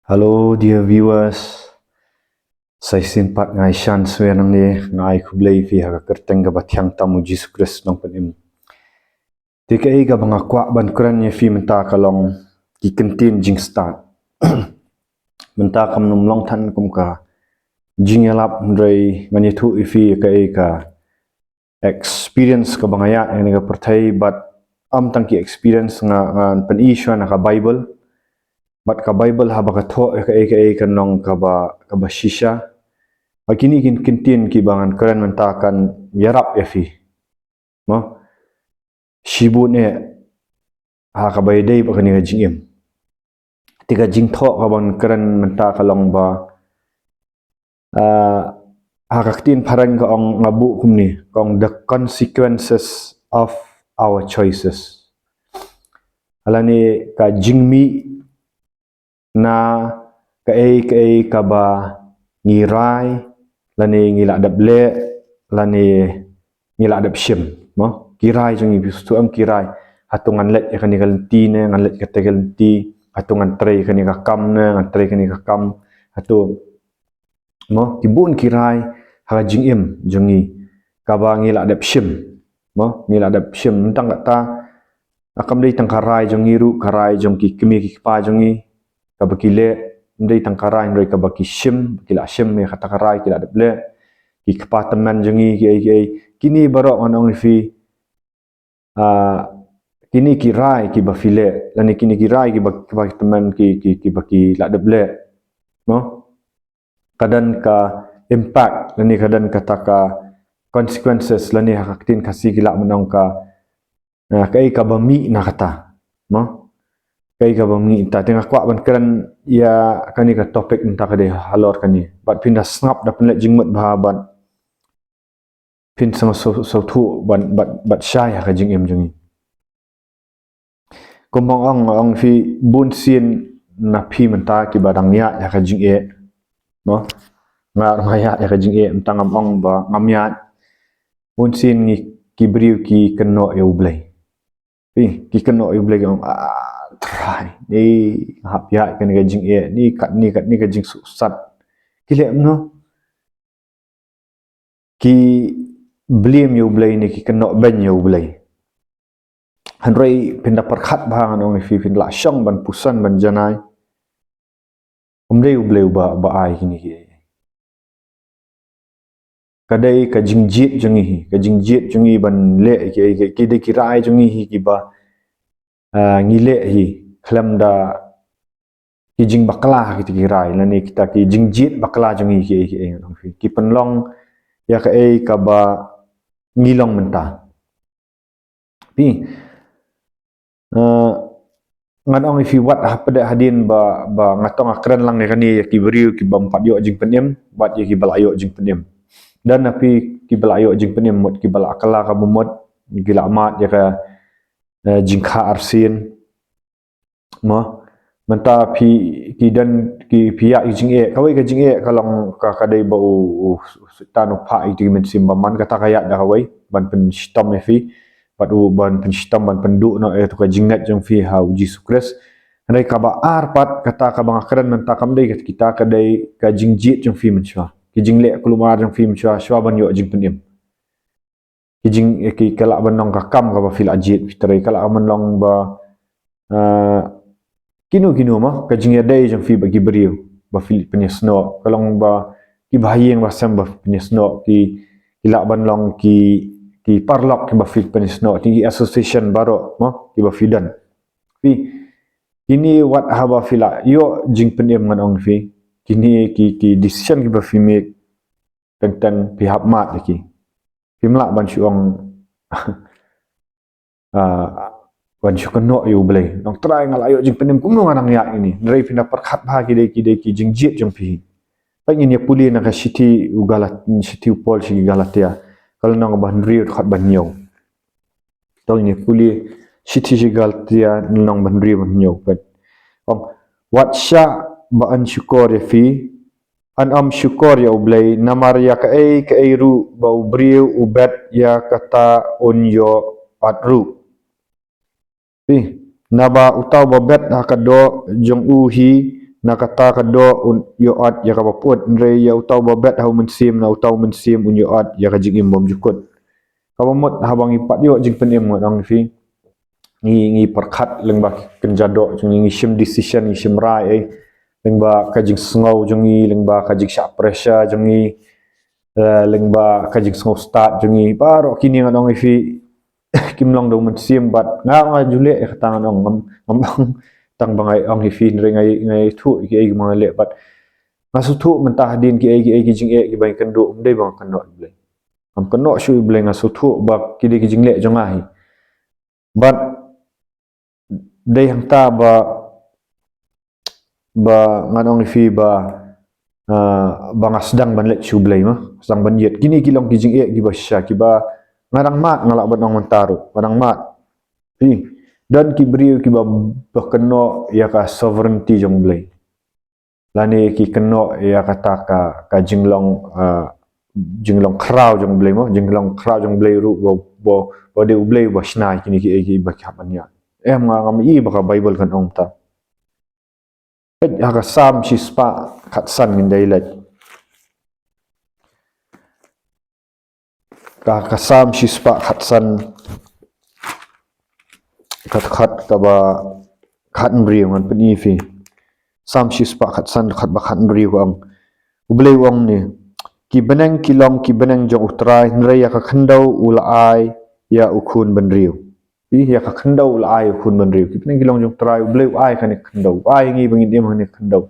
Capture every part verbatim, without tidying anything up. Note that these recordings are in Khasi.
Hello, dear viewers. Sa shisien pat nga ai shan swer nangne, nga ai khublei ïa phi ha ka kyrteng kaba thiang tam u Jisu Khrist nongpynim. Te kaei kaba nga kwah ban kren ïa phi mynta ka long ki kyntien jingstad. Mynta kam nym long than kum ka jingïalap, hynrei ngan ïathuh ïa phi kaei ka experience kaba nga ïaid ha kane ka pyrthei, bad ym tang ki experience, nga, ngan pyni shuwa na ka Bible. Bad ka Bible haba ka thoh ïa kaei kaei kan long kaba, kaba shisha. Bad kine ki kyntien kiba ngan kren mynta kan ïarap ïa phi, mo, shibun eh ha kaba ïadei bad kane ka jingim. Te ka jingthoh kaba ngan kren mynta ka long ba, ah, ha ka ktien phareng ka ong, nga buh kumne, ka ong, "The consequences of our choices." Lane ka jingmih na kaei kaei kaba ngi rai, lane ngi la dep leh, lane ngi la dep shim, mo? Ki rai jong ngi, phi sngewthuh em, ki rai. Hato ngan leit ïa kane ka lynti ne ngan leit ïa kata ka lynti, hato ngan trei ïa kane ka kam ne ngan trei ïa kane ka kam, hato, mo, ki bun ki rai ha ka jingim jong ngi kaba ngi la dep shim, mo, ngi la dep shim. Tang kata, kam dei tang ka rai jong ngi ruh, ka rai jong ki kmie ki kpa jong ngi kaba ki leh, kam dei tang ka rai, hynrei kaba ki shim, ki la shim ïa kata ka rai, ki la dep leh, ki kpa tymmen jong ngi, kiei kiei. Kine baroh ngan ong ïa phi, ah, kine ki rai kiba phi leh, lane kine ki rai kiba, kiba ki tymmen, ki, ki, kiba ki la dep leh, mo, ka don ka impact, lane ka don kata ka consequences, lane ha ka ktien Khasi ki lah ban ong ka, ah, kaei kaba mih na kata, mo? Kaei kaba mih na kata. Te nga kwah ban kren ïa kane ka topic mynta ka dei halor kane. Bad phin da sngap, da pynleit jingmut bha bad phin sa sngewthuh ban, bad, bad shai ha ka jingim jong ngi. Kumba nga ong, nga ong ïa phi, bunsien na phi mynta kiba dang ïaid ïa ka jingeh, mo? Nga ruh nga ïaid ïa ka jingeh, mynta ngam ong ba ngam ïaid. Bunsien ngi ki briew ki kynnoh ïa U Blei. Phi, ki kynnoh ïa U Blei, ki ong, "Ah, Trai, ni nga hap ïaid ïa kane ka jingeh, ni katne katne ka jingsuk sat." Ki leh kumno? Ki blame ïa U Blei ne ki kynnoh beiñ ïa U Blei. Hynrei phin da pyrkhat bha, ngan ong ïa phi, phin lah shong ban puson ban janai, um dei U Blei uba, ba ai kine kiei. Ka dei ka jingjied jong ngi hi, ka jingjied jong ngi ban leh kiei kiei, ki dei ki rai jong ngi hi kiba, ah, ngi leh hi khlem da ki jingbakla kita ki rai, lane kita ki jingjied bakla jong ngi kiei kiei, ngan ong ïa phi. Ki pynlong ïa kaei kaba ngi long mynta. Phi, eh, ngan ong ïa phi, wat hapdeng hadien ba, ba nga tong nga kren lang ïa kane ïa ki briew kiba ym pat ïoh jingpynim bad ïa kiba la ïoh jingpynim. Don na phi kiba la ïoh jingpynim, mut kiba la kylla ka bamut, ki la mad ïa ka, eh, jingkha arsien. Mo, mynta phi, ki don ki, phi ïaid ïa ka jingeh, kawei ka jingeh ka long ka, ka dei ba u, u, u Soitan u phah ïa ki mynsiem bymman, kata ka ïaid da kawei ban pynshitom ïa phi, bad u ban pynshitom, ban pynduh noh ïa tu ka jingngeit jong phi ha U Jisu Khrist. Hynrei kaba ar pat, kata kaba nga kren mynta kam dei kita, ka dei ka jingjied jong phi mynshuwa, ki jingleh kulmar jong phi mynshuwa, shuwa ban ïoh jingpynim. Ki jing, eh, ki, ka lah ban long ka kam kaba phi la jied, phi trei, ka lah ban long ba, eh, kino kino mo, ka jingïadei jong phi bad ki briew ba phi pynïasnoh, ka long ba kiba ha ïing ba sem ba phi pynïasnoh, ki, ki lah ban long ki, ki paralok kiba phi pynïasnoh, ki association baroh mo kiba phi don. Phi, kine wat haba phi la ïoh jingpynim, ngan ong ïa phi, kine ki, ki decision kiba phi make, teng teng phi hap mad ïa ki. Phim lah ban shu ong, ah, ban shu kynnoh ïa U Blei, "Nong Trai, nga la ïoh jingpynim, kumno nga nang ïaid ïa kine?" Hynrei phin da pyrkhat bha, ki dei, ki dei ki jingjied jong phi. Peit, ngin ïa pule na ka shithi u Galat-, shithi u Paul sha ki Galatia, ka lynnong ba hynriew, dkhot ba hynñiew. To ngin ïa pule shithi sha ki Galatia, lynnong ba hynriew, ba hynñiew, peit. Ong, wat shah ba yn shukor ïa phi, yn ym shukor ïa U Blei, namar ïa kaei kaei ruh ba u briew u bet, ïa kata un ïoh pat ruh. Phi, naba uta uba bet ha ka doh jong u hi, Na kata ka doh un ïoh ot ïa kaba pyut, hynrei ïa uta uba bet ha u Mynsiem, na uta u Mynsiem un ïoh ot ïa ka jingim bymjukut. Kaba mut haba ngi pat ïoh jingpynim, ngan ong ïa phi, ngi, ngi pyrkhat lyngba ki kynja doh jong ngi, ngi shim decision, ngi shim rai, eh, lyngba ka jingsngew jong ngi, lyngba ka jingshah pressure jong ngi, eh, lyngba ka jingsngew stad jong ngi. Baroh kine, ngan ong ïa phi, kim long da u Mynsiem. Bad nga, nga ju leh ïa kata, ngan ong, ngam, ngam ong tang ba nga ong ïa phi, hynrei nga, nga ïathuh ïa kiei kiba nga leh. Bad nga sngewthuh mynta hadien kiei kiei ki jingeh kiba nga kynduh, ym dei ba nga kynnoh ïa u Blei. Ngam kynnoh shuh ïa u Blei, nga sngewthuh ba ki dei ki jingleh jong nga hi. Bad dei hangta ba, ba ngan ong ïa phi ba, ah, ba nga sdang ban leit sha u Blei, mo, sdang ban ïeit. Kine ki long ki jingeh kiba shisha, kiba nga dang mad, nga lah ban ong mynta ruh, nga dang mad. Phi, don ki briew kiba, ba kynnoh ïa ka sovereignty jong u Blei. Lane ki kynnoh ïa kata ka, ka jinglong, ah, jinglong khraw jong u Blei, mo, jinglong khraw jong u Blei ruh, ba, ba, ba dei u Blei ba shna ïa kine kiei kiei ba ki hap ban ïa. Em, nga, ngam i ba ka Baibl kan ong ta. Peit ha ka Salm shispah khatsan, ngin dei leit. Ka, ka Salm shispah khatsan, khat, khat, kaba khathynriew, ngan pyni ïa phi. Salm shispah khatsan, khat ba khathynriew ka ong. U Blei u ong kumne: Ki bneng ki long ki bneng jong u Trai, hynrei ïa ka khyndew u la ai ïa u khun bynriew. Phi, ïa ka khyndew u la ai ïa u khun bynriew. Ki bneng ki long jong u Trai, u Blei u ai kane ka khyndew, u ai ngi ba ngin im ha kane ka khyndew.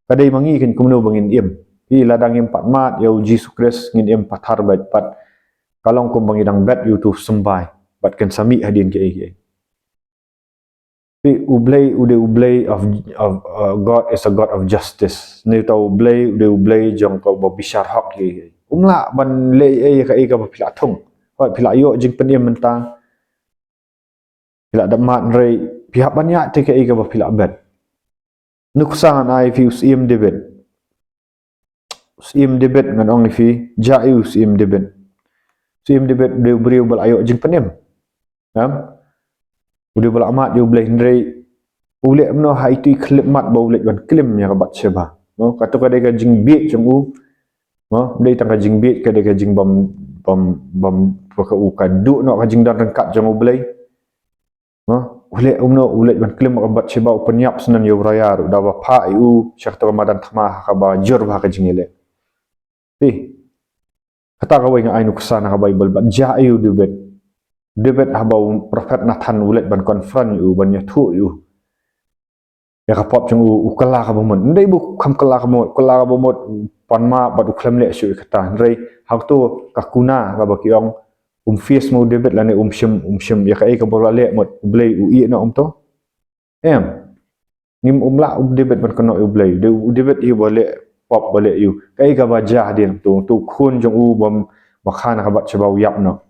Ka dei ma ngi kan kumno ba ngin im. Phi, lada ngim pat mad ïa u Jisu Khrist, ngin im pathar beit, bad ka long kumba ngi dang bet ïa uto u symbai, bad kan sa mih hadien kiei kiei. Phi, u Blei u dei u Blei of, of, uh, God is a God of justice. Nangta u Blei u dei u Blei jong kaba bishar hok ïa kiei kiei. Um lah ban leh ei ei, kaei kaba phi la thung. Hooid, phi la ïoh jingpynim mynta, phi la dap mad, hynrei phi hap ban ïaid te kaei kaba phi la bet. Nuksa ngan ai ïa phi u Syiem David. U Syiem David, ngan ong ïa phi, jia ïa u Syiem David. U Syiem David u dei u briew ba la ïoh jingpynim. Em? U dei ba la mad ïa u Blei, hynrei u leh kumno ha ito i khyllipmat ba u leit ban klim ïa ka Bathsheba. Mo, kato ka dei ka jingbieit jong u. Mo, ym dei tang ka jingbieit, ka dei ka jingbym, bym, bym, ka u, ka duh noh ka jingdon ryngkat jong u Blei. Mo, u leh kumno, u leit ban klim ïa ka Bathsheba, u pynïap shen ïa u Uriah ruh, da ba phah ïa u sha kato ka madan thma ha kaba jur bha ka jingïaleh. Phi, kata kawei nga ai nuksa na ka Baibl, bad jia ïa u David. David, haba u prophet Nathan u leit ban confront ïa u, ban ïathuh ïa u ïa ka pop jong u, u kylla kaba mut. Ym dei ba u kham kylla kaba mut, kylla kaba mut, u pan map bad u khlem leh shuh ïa kata. Hynrei ha kato ka kuna kaba ki ong, um face ma u David lane um shym, um shym, ïa kaei kaba u la leh mut, u Blei u ïeh noh kumto? Em. Ngim, um lah u David ban kynnoh ïa u Blei. U David hi uba leh pop, ba leh ïa u. Kaei kaba jia hadien to, to u khun jong u ba, ba kha na ka Bathsheba u ïap noh.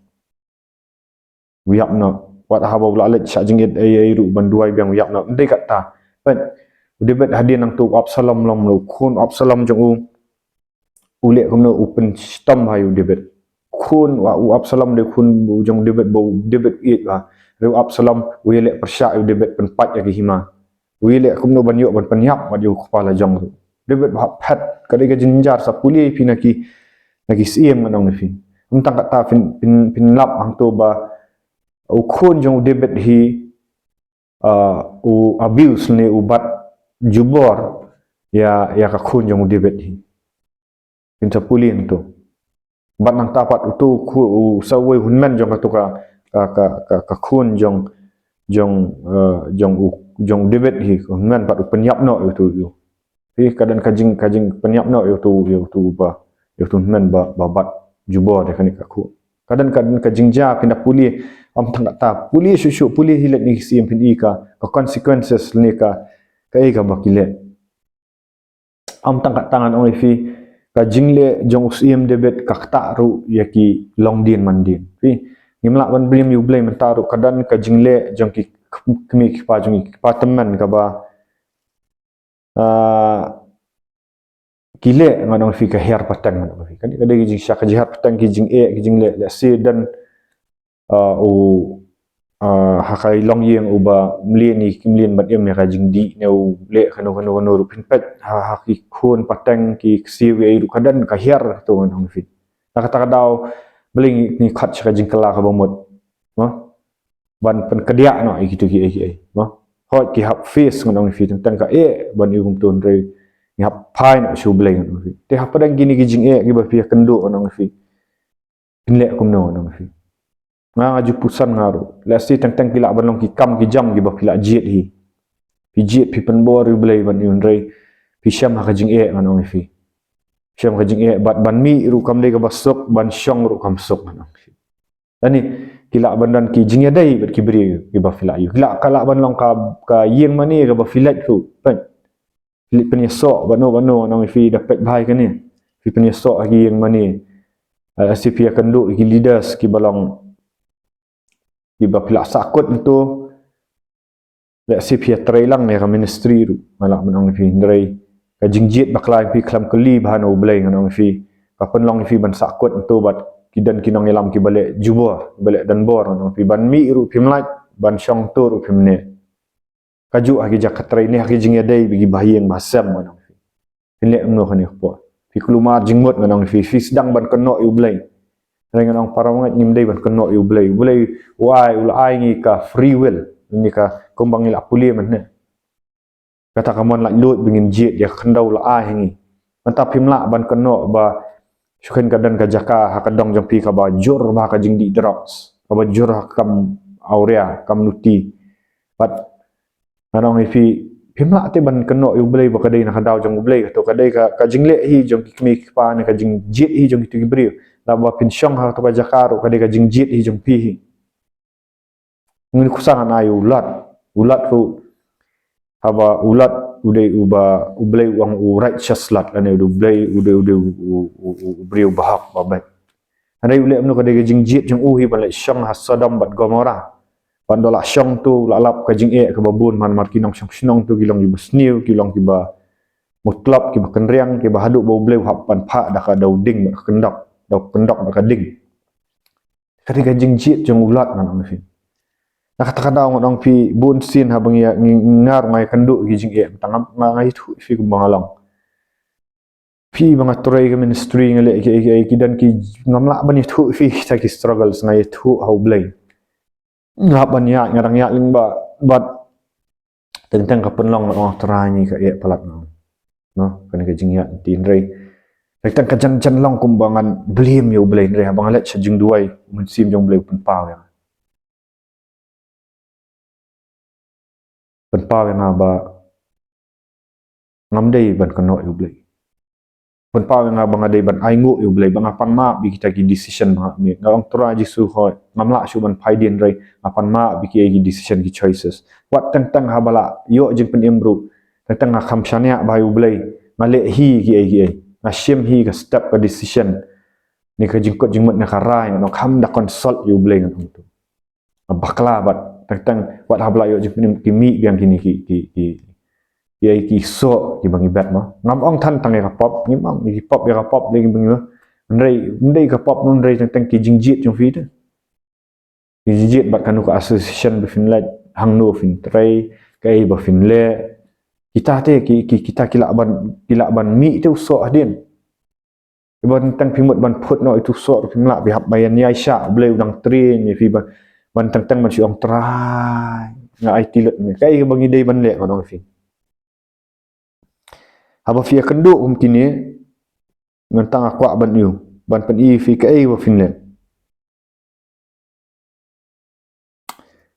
U ïap noh. Wat haba u la leit shah jingit ei ei ruh ban duwai biang, u ïap noh. Ym dei kata. Peit, u David hadien nangto u Absalom long, u khun Absalom jong u. U leh kumno, u pynshitom ha u David. Khun, wa, u Absalom dei khun jong u David, ba u David u ïeit bha. Hynrei u Absalom u ïaleh pyrshah ïa u David, pynpait ïa ka hima. U ïaleh kumno ban ïoh ban pynïap ïa u kpa la jong ruh. David ba hap phet, ka dei ka jingjynjar, sa pule phi na ki, na ki Syiem, ngan ong ïa phi. Ym tang kata, phin, phin, phin lap hangto ba u khun jong u David hi, uh, u abuse ne u bat jubor ïa, ïa ka khun jong u David hi. Phin sa pule hangto. Bad nangta pat uto u khu-, u sa uwei u hynmen jong kato ka, ka, ka, ka, ka khun jong, jong, eh, jong u, jong u David hi, u hynmen pat u pynïap noh ïa uto u. Hi, ka don ka jing, ka jingpynïap noh ïa uto, ïa uto u ba, ïa uto u hynmen ba, ba bat jubor ïa kane ka khun. Ka don, ka don ka jingjia, phin da pule, ym tang kata, pule shuh shuh, pule hi leit na ki Syiem, phin i ka, ka consequences ne ka, kaei kaba ki leh. Ym tang kata, ngan ong ïa phi, ka jingleh jong u Syiem David ka ktah ruh ïa ki longdien mandien. Phi, ngim lah ban blame ïa u Blei mynta ruh, ka don ka jingleh jong ki kmie ki kpa jong ngi, ki kpa tymmen kaba, ah, ki leh, ngan ong ïa phi, ka hiar pateng, ngan ong ïa phi. Ka dei, ka dei ka jingshisha, ka jinghiar pateng, ki jingeh, ki jingleh, lehse don, ah, u, ah, ha ka longïing uba mlien ïa ki mlien bad im ïa ka jingdih ne u leh kano kano kano ruh, phin peit ha, ha ki khun pateng ki ksiew ïa ruh ka don ka hiar to, ngan ong ïa phi. Na kata ka daw balei ngi, ngi khot sha ka jingkylla kaba mut, mo? Ban pynkdiah noh ïa kito kiei kiei, mo? Hooid ki hap face, ngan ong ïa phi, teng teng ka eh ban ïoh kumto, hynrei ngi hap phai noh sha U Blei, ngan ong ïa phi. Te hapdeng kine ki jingeh kiba phi ïakynduh, ngan ong ïa phi, phin leh kumno, ngan ong ïa phi? Nga, nga ju puson nga ruh. Lehse teng teng ki lah ban long ki kam ki jam kiba phi la jied hi. Phi jied, phi pynbor ïa U Blei ban ïoh, hynrei phi shem ha ka jingeh, ngan ong ïa phi. Shem ha ka jingeh, bad ban mih ruh kam dei kaba suk, ban shong ruh kam suk, ngan ong ïa phi. Lane ki lah ban don ki jingïadei bad ki briew kiba phi la ïoh. Ki lah, ka lah ban long ka, ka ïing mane kaba phi leit ruh, peit. Phi leit pynïasoh bad no bad no, ngan ong ïa phi, da peit bha ïa kane. Phi pynïasoh ha ki ïing mane. Ah, lehse phi ïakynduh ïa ki leaders kiba long, kiba phi la sahkut hangto. Lehse phi ïatrei lang ïa ka ministry ruh, nga lah ban ong ïa phi, hynrei ka jingjied bakla ïa phi khlem kylli bha na U Blei, ngan ong ïa phi, ka pynlong ïa phi ban sahkut hangto bad ki don ki nongïalam kiba leh jubor, kiba leh donbor, ngan ong ïa phi, ban mih ruh phim lait, ban shong hangto ruh phim neh. Kajuh ha ki jaka trei ne ha ki jingïadei bad ki bahaïing bahasem, ngan ong ïa phi. Phin leh kumno kane ka por? Phi kulmar jingmut, ngan ong ïa phi, phi sdang ban kynnoh ïa U Blei. Hynrei ngan ong, para bangeit, ngim dei ban kynnoh ïa U Blei. U Blei u ai, u la ai ngi ka free will, ngi ka, kumba ngi la pule mynne. Kata ka mon laitluid ba ngin jied ïa ka khyndew u la ai ha ngi. Mynta phim lah ban kynnoh ba shu khein ka don ka jaka ha ka dong jong phi kaba jur bha ha ka jingdih drugs, kaba jur ha ka kam awria, kam luti. Bad ngan ong ïa phi, phim lah te ban kynnoh ïa U Blei ba ka dei na ka daw jong U Blei, kato ka dei ka, ka jingleh hi jong ki kmie ki kpa ne ka jingjied hi jong kito ki briew. Lada ba phin shong ha kato ka jaka ruh ka dei ka jingjied hi jong phi hi. Ngi kwah ngan ai ïa u Lot. U Lot ruh, haba u Lot u dei uba, U Blei u ong u righteous Lot, lane u dei U Blei, u dei, u dei u, u, u, u briew bahok babeit. Hynrei u leh kumno? Ka dei ka jingjied jong u hi ban leit shong ha Sodom bad Gomorrah. Ban da la shong to, u la lap ka jingeh kaba bun, namar ki nongshong shnong to ki long kiba sniew, ki long kiba mutlop, kiba kynriang, kiba haduh ba U Blei u hap ban phah da ka daw ding bad ka kyndok, daw kyndok bad ka ding. Ka dei ka jingjied jong u Lot, ngan ong ïa phi. Na kata ka daw ngan ong ïa phi, bun sien haba ngi, ngi, nga ruh nga ïakynduh ki jingeh, tang nga, nga ïathuh ïa phi kumba nga long. Phi, ba nga trei ka ministry, nga leh kiei kiei, ki don ki, ngam lah ban ïathuh ïa phi kita ki struggles, nga ïathuh ha U Blei. Nga hap ban ïaid, nga dang ïaid lyngba, bad teng teng ka pynlong, nga ong, Trai, ngi ka eh palat, nga ong. No, kane ka jingïaid, hynrei teng teng ka jan jan long kumba ngan blame ïa U Blei, hynrei haba nga leit sha jingduwai, U Mynsiem jong U Blei u pynpaw ïa nga. Pynpaw ïa nga ba ngam dei ban kynnoh ïa U Blei. Pynpaw ïa nga ba nga dei ban ainguh ïa U Blei, ba nga pan map ïa kita ki decision ba nga mih. Nga ong, Trai Jisu, hooid, ngam lah shuh ban phai dien, hynrei nga pan map ïa kiei ki decision, ki choices. Wat teng teng haba la ïoh jingpynim ruh, teng teng nga kham shaniah bha ïa U Blei. Nga leh hi kiei kiei, nga shim hi ka step, ka decision, ne ka jingkut jingmut, ne ka rai, ngan ong, kham da consult ïa U Blei, ngan ong, to. Nga bakla bad teng teng wat haba la ïoh jingpynim ki mih biang kine ki, ki, ki, ki, ki soh kiba ngi bet, mo. Ngam ong than tang ïa ka pop, ngim ong ïa ki pop, ïa ka pop lei kiba ngi, mo. Hynrei ym dei ka pop, hynrei teng teng ki jingjied jong phi te. Ki jingjied bad kano ka association ba phin leit, hangno phin trei, kaei ba phin leh. Kita te ki, ki, kita ki lah ban, ki lah ban mih te u soh hadien. Ba teng teng phi mut ban phut noh ïa u soh ruh phim lah, phi hap ban ïaishah, U Blei u dang train ïa phi ban, ban teng teng ban shu ong, Trai, nga aiti lut ïa me. Kaei ba ngi dei ban leh, ngan ong ïa phi. Haba phi ïakynduh kum kine, mynta nga kwah ban ïoh, ban pyni ïa phi kaei ba phin leh.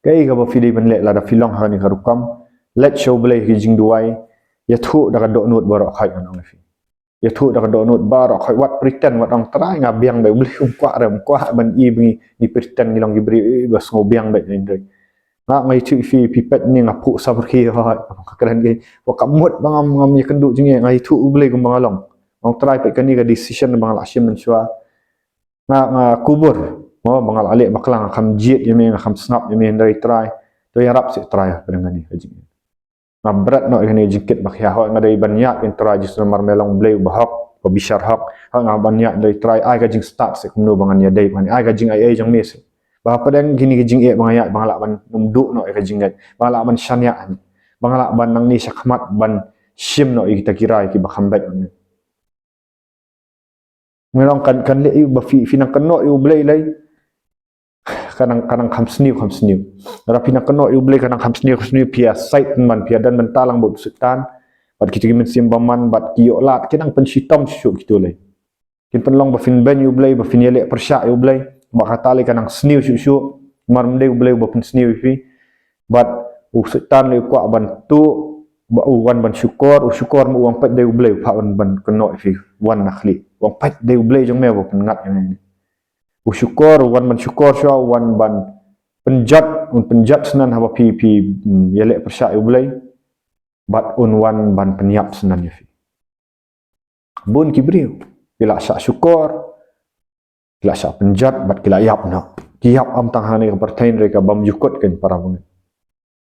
Kaei kaba phi dei ban leh lada phi long ha kane ka rukom? Leit sha U Blei ha ki jingduwai, ïathuh da ka dohnud baroh khoit, ngan ong ïa phi. Ïathuh da ka dohnud baroh khoit, wat pretend, wat ong, Trai, nga biang beit, U Blei um kwah re, um kwah ban i ba ngi, ngi pretend ngi long ki briew, eh, ba sngew biang beit, hynrei nga, nga ïathuh ïa phi, phi peit ne nga phuh samrkhie, hooid, ka kren ki, wat ka mut ba ngam, ngam ïakynduh jingeh, nga ïathuh U Blei kumba nga long. Nga ong, Trai, peit kane ka decision ba nga la shim mynshuwa. Nga, nga kubur, mo, ba nga la leh bakla, nga kham jied ïa me, nga kham sngap ïa me, hynrei Trai, to ïarap seh Trai, ha kane ka jingim. Nga bret noh ïa kane ka jingkit bakla, hooid, nga dei ban ïaid ïa u Trai Jisu namar me long Blei uba hok, uba bishar hok. Hooid, nga ban ïaid, hynrei Trai, ai ka jingstad seh kumno ba ngan ïadei bad kane, ai ka jingaiei jong me seh. Ba hapdeng kine ki jingeh ba nga ïaid, ba nga lah ban ym duh noh ïa ka jingngeit, ba nga lah ban shaniah, ba nga lah ban nangne shakhmat ban shim noh ïa kita ki rai kiba kham beit. Nga ong kan, kan leh ïa u ba phi, phi nang kynnoh ïa u Blei lei. Kan nang, kan nang kham sniew, kham sniew. Lada phi nang kynnoh ïa u Blei kan nang kham sniew, kham sniew, phi ïa sait man, phi ïa don bynta lang bad u Soitan. Bad kita ki mynsiem bymman, bad ki ïoh lad, ki nang pynshitom shuh kito lei. Kin pynlong ba phin beiñ ïa u Blei, ba phin ïaleh pyrshah ïa u Blei. Ba kata lei kan nang sniew shuh shuh. Namar ym dei u Blei uba pynsniew ïa phi. Bad u Soitan lei u kwah ban tuh, ba u wan ban shukor, u shukor ma u ong peit dei u Blei, u phah wan ban kynnoh ïa phi. Wan na khlieh. U ong peit dei u Blei jong me uba pynngat ïa me. U shukor, u wan ban shukor shuwa, u wan ban pynjot, un pynjot synnan haba phi, phi, mm, ïaleh pyrshah ïa u Blei. Bad un wan ban pynïap synnan ïa phi. Bun ki briew ki la shah shukor, ki la shah pynjot, bad ki la ïap noh. Ki ïap ym tang hangne ka pyrthei hynrei ka bymjukut kein para bangeit.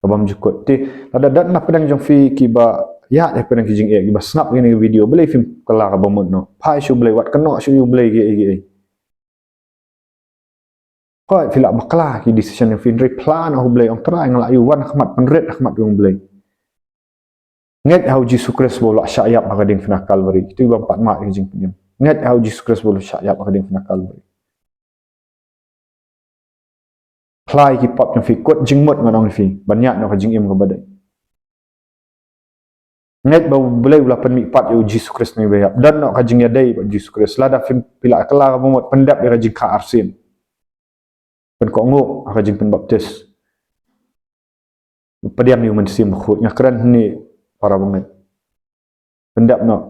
Ka bymjukut. Te lada don na pdeng jong phi kiba ïaid ha pdeng ki jingeh, kiba sngap ïa kane ka video, balei phim kylla ka bamut noh? Phai sha u Blei, wat kynnoh shuh ïa u Blei kiei kiei. Hooid, phi lah bakla ki decision jong phi, hynrei phla noh ha u Blei, ong Trai nga lah ïa u wan ha khmat, pynrit ha khmat jong u Blei. Ngeit ha u Jisu Khrist ba u la shah ïap ha ka diengphna Kalbari. Kito kiba ym pat mad ïa ka jingpynim. Ngeit ha u Jisu Khrist ba u la shah ïap ha ka diengphna Kalbari. Phla ïa ki pap jong phi, kut jingmut ngan ong ïa phi, ban ïaid noh ka jingim kaba dei. Ngeit ba u Blei u la pynmihpat ïa u Jisu Khrist na kiba ïap. Don noh ka jingïadei bad u Jisu Khrist. Lada phim, phi la kylla ka bamut, pyndep ïa ka jingkha arsien. Pynkohnguh ha ka jingpynbaptis. Pdiang ïa u Mynsiem Bakhuid. Nga kren hangne para bangeit. Pyndep noh.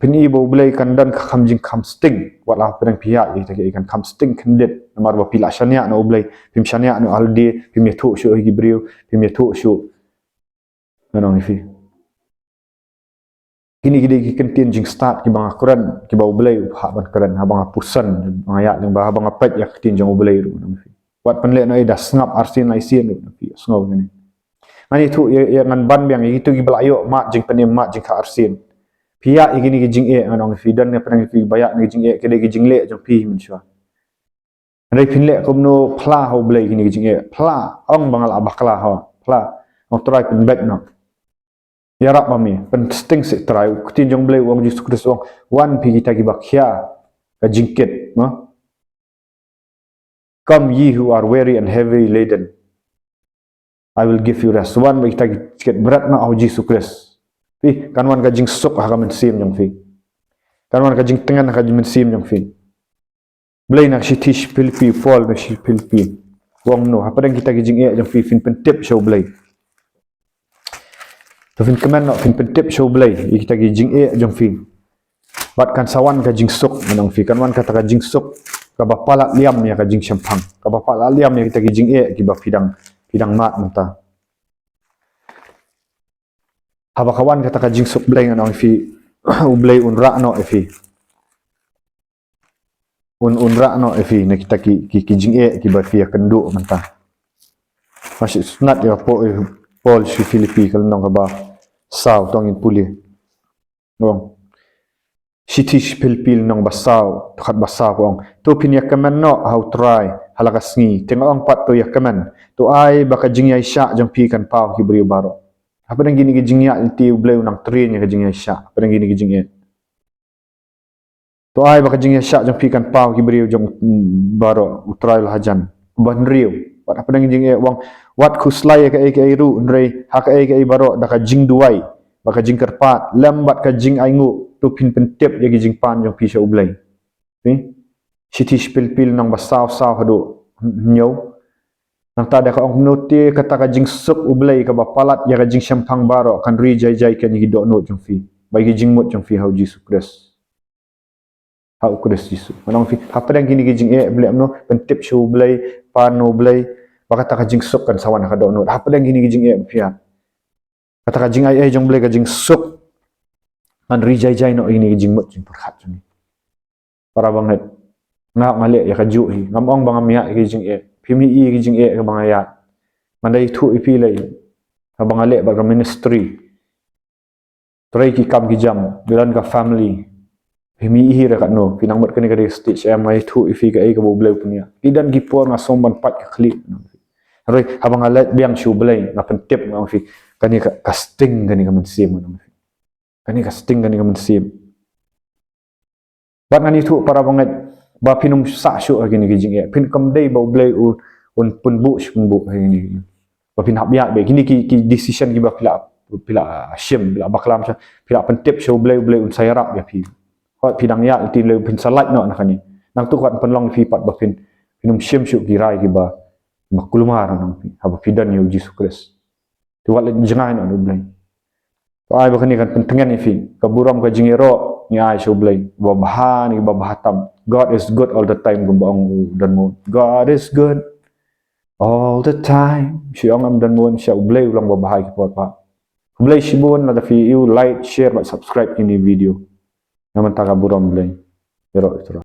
Phin i ba u Blei kan don ka kham jingkham sting. Wat la pdeng phi ïaid ïa kita kiei, kan kham sting khyndiat. Namar ba phi la shaniah noh ha u Blei. Phim shaniah noh ha lade. Phim ïathuh shuh ha ki briew. Phim ïathuh shuh. Ngan ong ïa phi. Kine ki dei ki kyntien jingstad kiba nga kren, kiba u Blei u phah ban kren, haba nga puson, haba nga ïaid lyngba, haba nga peit ïa ka ktien jong u Blei ruh, ngan ong ïa phi. Wat pynlehnohei da sngap arsien laisien ruh, ngan ong ïa phi, sngew kane. Ngan ïathuh ïa, ïa ngan ban biang ïa kito kiba la ïoh mad jingpynim, mad jingkha arsien. Phi ïaid ïa kine ki jingeh, ngan ong ïa phi, don na pdeng jong phi ba ïaid na ki jingeh, ki dei ki jingleh jong phi mynshuwa. Hynrei phin leh kumno? Phla ha u Blei kine ki jingeh. Phla, ong ba nga la bakla ho. Phla, ong Trai pynbeit noh. Ïarap ma me, pynsting seh Trai. U ktien jong u Blei u ong, Jisu Khrist u ong, wan phi kita kiba khia ka jingkit, no? Come ye who are weary and heavy laden, I will give you rest. Wan bad kita ki jingkit, bret noh ha u Jisu Khrist. Phi, kan wan ka jingsuk ha ka mynsiem jong phi. Kan wan ka jingtngen ha ka mynsiem jong phi. Blei na ka shithi sha ki Philippi, Paul na ka shithi sha ki Philippi. U ong kumno, hapdeng kita ki jingeh jong phi phin pyntip sha u Blei. To phin kmen noh, phin pyntip sha u Blei ïa kita ki jingeh jong phi. Bad kan sa wan ka jingsuk, ngan ong ïa phi, kan wan kata ka jingsuk kaba palat liam ïa ka jingshemphang, kaba palat liam ïa kita ki jingeh kiba phi dang, phi dang mad mynta. Haba ka wan kata ka jingsuk Blei, ngan ong ïa phi, u Blei un rah noh ïa phi. Un, un rah noh ïa phi na kita ki, ki, ki jingeh kiba phi ïakynduh mynta. Nga sngewtynnat ïa ka Paul, Paul sha ki Philippi ka lynnong kaba saw, to ngin pule. Ong. Shithi sha ki Philippi lynnong ba saw, dkhot ba saw ka ong, to phin ïakmen noh ha u Trai ha la ka sngi. Te nga ong pat, to ïakmen. To ai ba ka jingïaishah jong phi kan paw ha ki briew baroh. Hapdeng kine ki jingïaid lynti u Blei u nang train ïa ka jingïaishah hapdeng kine ki jingeh. To ai ba ka jingïaishah jong phi kan paw ha ki briew jong, mm, baroh, u Trai u la hajan. Ba hynriew, wat hapdeng ki jingeh u ong, wat khuslai ïa kaei kaei ruh, hynrei ha kaei kaei baroh da ka jingduwai bad ka jingkyrpad lem bad ka jingainguh to phin pyntip ïa ki jingpan jong phi sha u Blei. Phi? Shithi sha ki Philippi lynnong ba saw, saw haduh hynñiew. Nangta da ka ong, kumno te kata ka jingsuk u Blei kaba palat ïa ka jingshemphang baroh kan ri jai jai keiñ ïa ki dohnud jong phi bad ïa ki jingmut jong phi ha u Jisu Khrist. Ha u Khrist Jisu. Ngan ong ïa phi, hapdeng kine ki jingeh, phin leh kumno? Pyntip sha u Blei, pan na u Blei, ba kata ka jingsuk kan sa wan ha ka dohnud. Hapdeng kine ki jingeh ba phi ïaid, kata ka jingai ei jong u Blei, ka jingsuk, kan ri jai jai noh ïa kine ki jingmut jingpyrkhat jong ngi. Para bangeit, nga, nga leh ïa kajuh hi. Ngam ong ba ngam ïaid ïa ki jingeh. Phim ïohi ïa ki jingeh kiba nga ïaid. Nga dei thuh ïa phi lei, haba nga leh bad ka ministry, trei ki kam ki jam, don ka family, Phi mih hi re katno, phi nang mut kane ka dei stage em, nga ïathuh ïa phi kaei kaba U Blei u pynïaid. Ki don ki por nga sngew ban pait ka khlieh. Hynrei haba nga leit biang sha U Blei, nga pyntip, nga ong ïa phi, kane ka, ka sting kane ka mynsiem, nga ong ïa phi. Kane ka sting kane ka mynsiem. Bad ngan ïathuh para bangeit ba phin ym sah shuh ha kine ki jingeh. Phin, kam dei ba U Blei un, un pynbuh shi pynbuh ha kine. Ba phin hap ïaid beit. Kine ki, ki decision kiba phi la, phi la shim, phi la bakla, phi la pyntip sha U Blei, U Blei un sa ïarap ïa phi. Hooid phi dang ïaid lynti, U Blei phin sa lait noh na kane. Nangta kwah pynlong ïa phi pat ba phin, phin ym shim shuh ki rai kiba, kiba kulmar na phi haba phi don ïa U Jisu Khrist. Te wat leit jngai noh na U Blei. To ai ba kane kan pyntngen ïa phi. Ka burom ka jingïaroh ngi ai sha U Blei. Ba bha ne ba bha tam. God is good all the time, kumba ong u Don Moen. God is good all the time. Shu ong em Don Moen, sha U Blei u long ba bha ïa ki por ba. Khublei shibun lada phi ïoh like, share bad subscribe ïa kine ki video. Na mynta ka burom Blei. Ïaroh ïa u Trai.